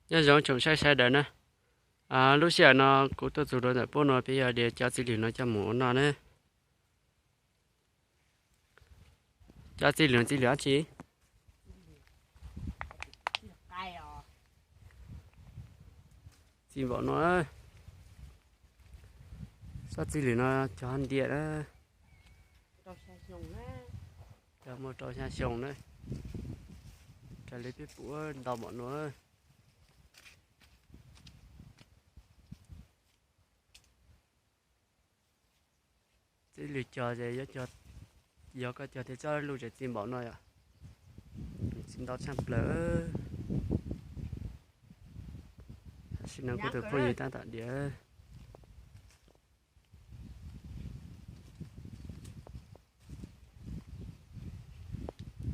Nyob zoo tsoom saib sawv daws na. Lub sij hawm no kuv tuaj txug rau ntawm puab nuav peb yuav de cov txiv lwm no coj mus ua noj na. Cov txiv lwm, txiv lwm dab tsi? Txiv npaum no, tsob txiv lwm no cov ntiam na, cov muaj rau xya xyoo na, raws li peb pum ntau npaum no. Txiv lwm cog ces yuav cog, yog koj cog tias tsob luj ces txiv npaum no yom, txiv ntau tshaj plaws. Tam sim no kuv tus phooj ywg tab tom diav.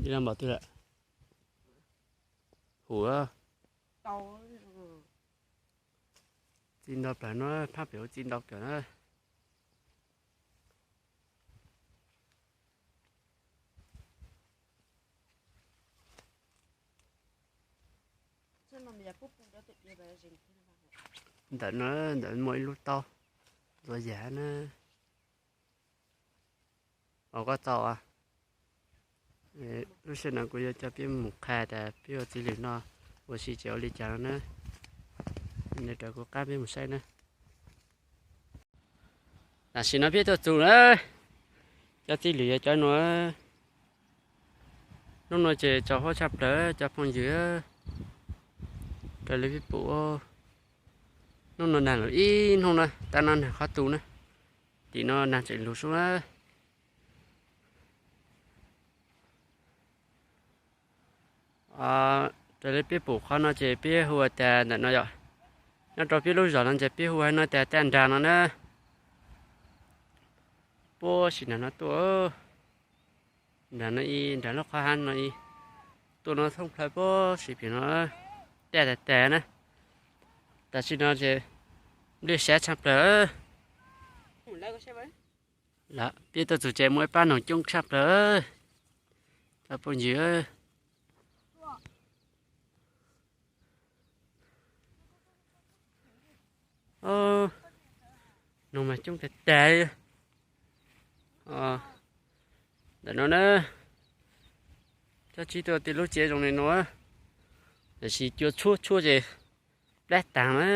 Ib lo npaum twg lawm? Hum, txiv ntau plaws no, phab pem ua txiv ntau kawg na. Ntawm no, ntawm muaj ib lub taub ntxuav yam na. Ua koj txaus. Lub sij hawm no kuv yuav coj peb mus qha tas peb ua txiv lwm no ua si ces ua li cas no na. Nws raws kuv qab peb mus saib na. Tam sim no peb tuaj txug na, cov txiv lwm yog cov nuav. Hnub no ces tsaus huab tshaj plaws cov phooj ywg. Raws li peb pum, hnub no nag lug ib hnub na, tab no nag qhov tu na. Tim no nag tseem lug sub na. Raws li peb pum qhov no ces peb hu ua tas ntawm no yom. Nyob rau peb lub zos no ces peb hu haiv no tas Taj Nrag no na. Puag sim nrag no tuaj, nrag no ib, nrag lub qhov hav no ib, tuaj no thoob plaws puag sim pem no, taj tag tag na. Tam sim no ces nplej sab tshaj plaws. Peb tuaj txug ces muaj ib pab noog coob tshaj plaws, cov phooj ywg. Noog mas coob tag tag li. Ntawm no na, cov tsis tuaj tej lub tsev zoo li no, tiam sis cua tshuab tshuab ces plab tag na.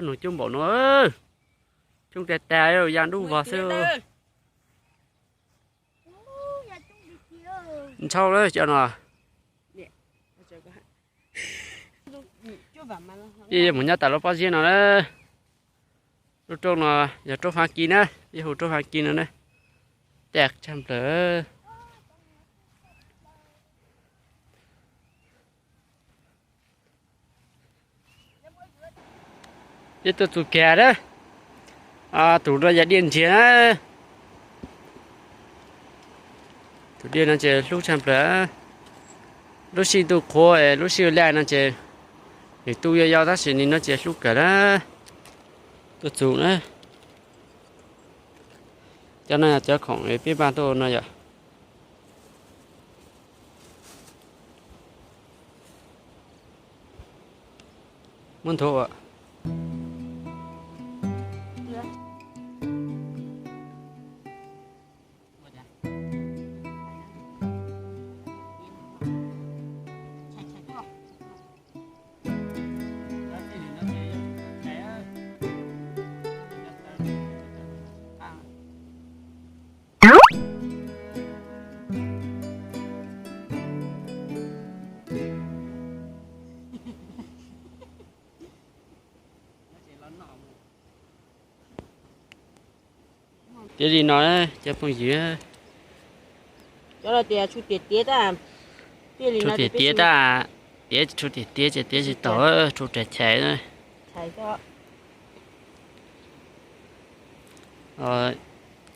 Noog coob npaum no, coob tag tag, ya dub vog xwb. Ntshau lawm cov no. Peb yuav mus nyob tas lub pob zeb no na. Lub roob no yog roob Fab Kis na, peb hu roob Fab Kis no na. Tag tshaj plaws. Peb tuaj txug kag na. Tus no yog diaj ntsiag na. Tus diaj no ces hlub tshaj plaws. Lub sij ntuj qhuav, lub sij laj no ces nws tu yau yau tab sis nim no ces hlub kawg na. Tuaj txug na. Cov no yog cov khoom peb npaj tuaj no yom. Muab nthuav ua. Tiav li no cov phooj ywg. Cov no tias tshu tiav tiav tas, tshu tiav tiav tas, tiav tshu tiav tiav ces tiav tsis tau, tshu ras chais.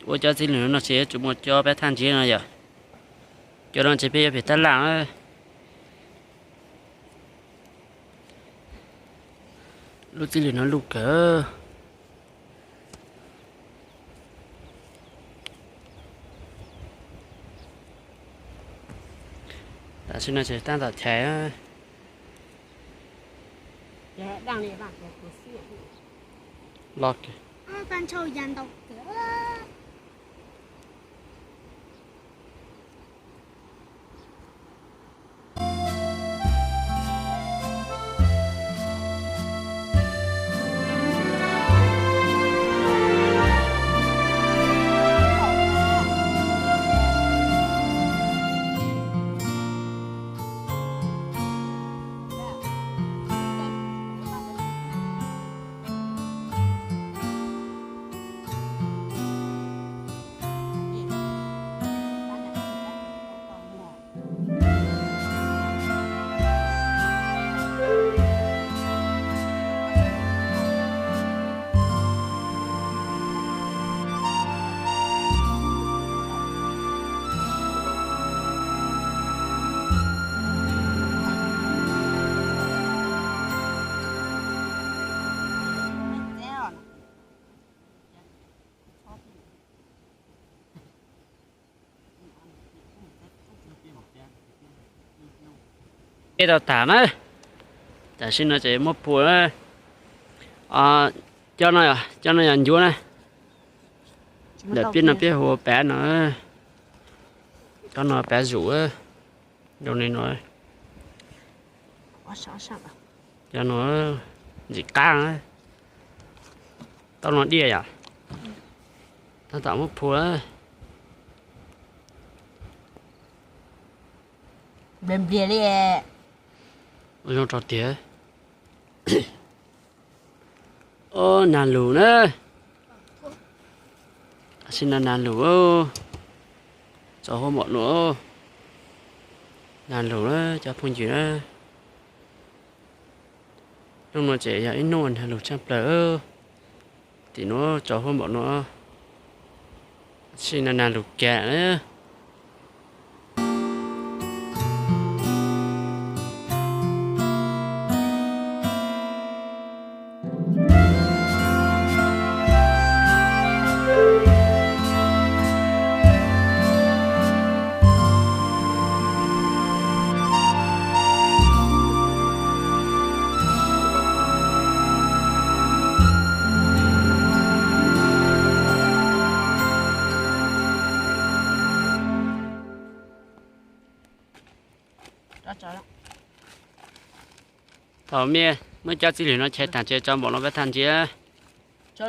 Ua cov txiv lwm no ces yuav tsum muaj cov pab thaj ntsiab no yom. Cov no ces peb yuav pem tab laj. Lub txiv lwm no luj kawg. Tam sim no ces tab tom chais los. Peb tau tas na, tam sim no ces muab phua na. Cov no, cov no yog ncuav na. Ntawm peb no peb hu pav no, cov no pav zuj, zoo li no. Cov no ntxim qab, tau no diaj yom. Tab tom muab phua. Nplias nplias li. Ua zoo rau tiag. Ob, nag lug na. Tam sim no nag lug, tsaus huab npaum no. Nag lug na cov phooj ywg na. Hnub no ces yog ib hnub nag lug tshaj plaws. Tim no tsaus huab npaum no, tam sim no nag lug kag na. Thaum mej muab cov txiv lwg no chais tag ces tso npaum no peb thaj ntsia. Tso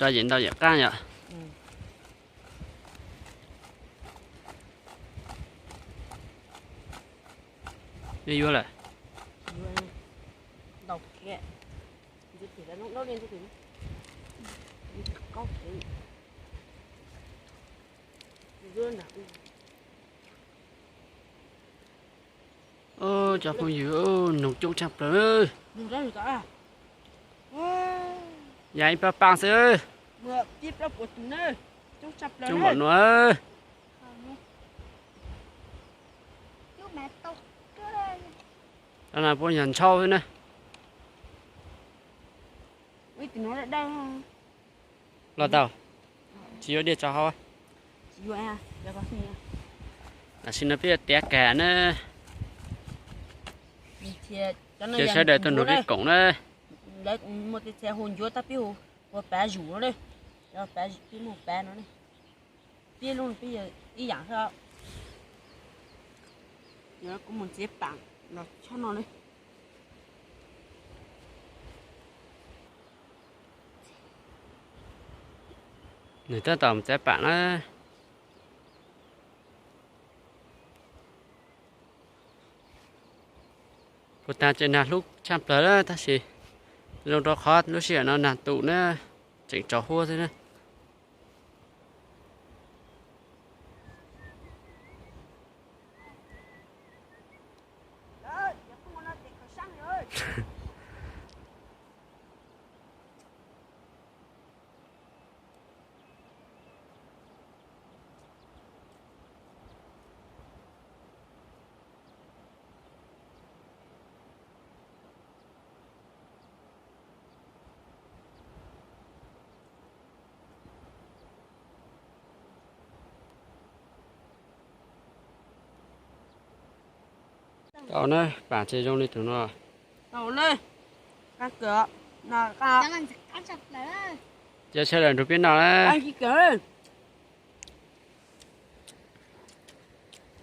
yem ntau yem qaab yom. Yuav lawm. Cov phooj ywg, noog coob tshaj plaws. Yam ib pab paab xwb. Coob npaum no. Cov no puab yog ntshauv xwb na. Los tau, tsis yuav diaj tso hauv. Tam sim no peb yuav tiav kas na. Ces sawv daws tuaj nrug peb koom na. Lawv muaj tej txhia hu ncuav tab peb hu ua pav zus no ne. Peb mus pav no ne. Peb lub peb ib yam xwb. Kuv mus txiav pam los chob no ne. Nws tab tom txiav pam na. Puag ta ces nag hlub tshaj plaws na, tab sis zoo rau qhov lub sij hawm no nag tu na, tseem tsaus huab xwb na. Tau na, pam ces zoo li tus no. Tau le, qab kawg, no qab. Ces sawv daws nrog peb noj na. Qab kawg.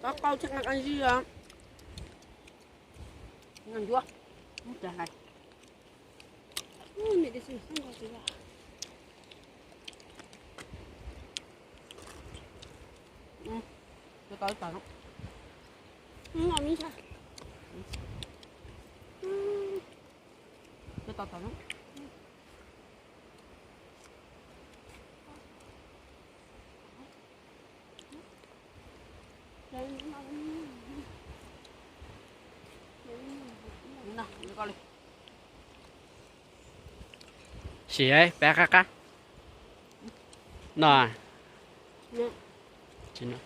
Qab qau thiab qab zib os. Noj ncuab, muab cov hais. Tus tau ib tog no. Tus tau tog no. Sim pab qab qab no. Tsis no.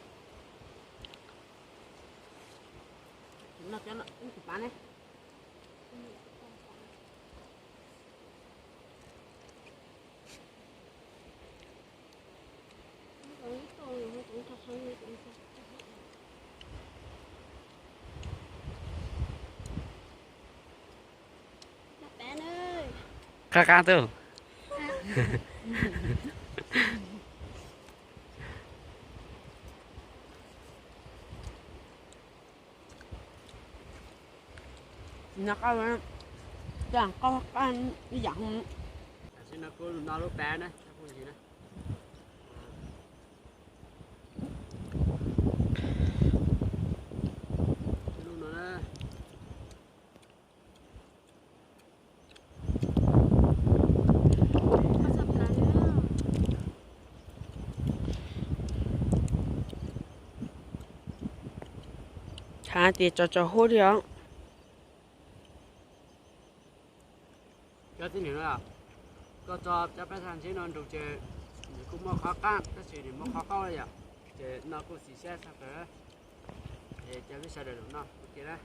Qab qab tug. Tam sim no kuv no lub pab na, lub no na. Thaum tias tso tso huab li os. Cov txiv neej no, koj tso cov pab xaj ntsib no nrug ces nws kuj muaj qhov qab tab sis nws muaj qhov qaub yom, ces no kuj xis xyab tshaj plaws. Es cov peb sawv daws los noj ua ke na.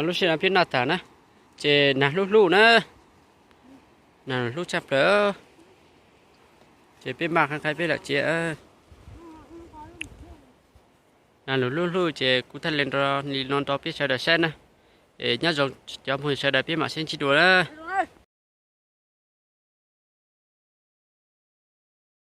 Lub sij hawm no peb noj tag na, ces nag hlub hlub na, nag hlub tshaj plaws, ces peb maj qhia qhia peb lawm cia. Nag hlub hlub ces kuv thiaj li nrog li no rau peb sawv daws saib na. Es nyob zoo cov phooj ywg sawv daws, peb mam sib ntsib dua na.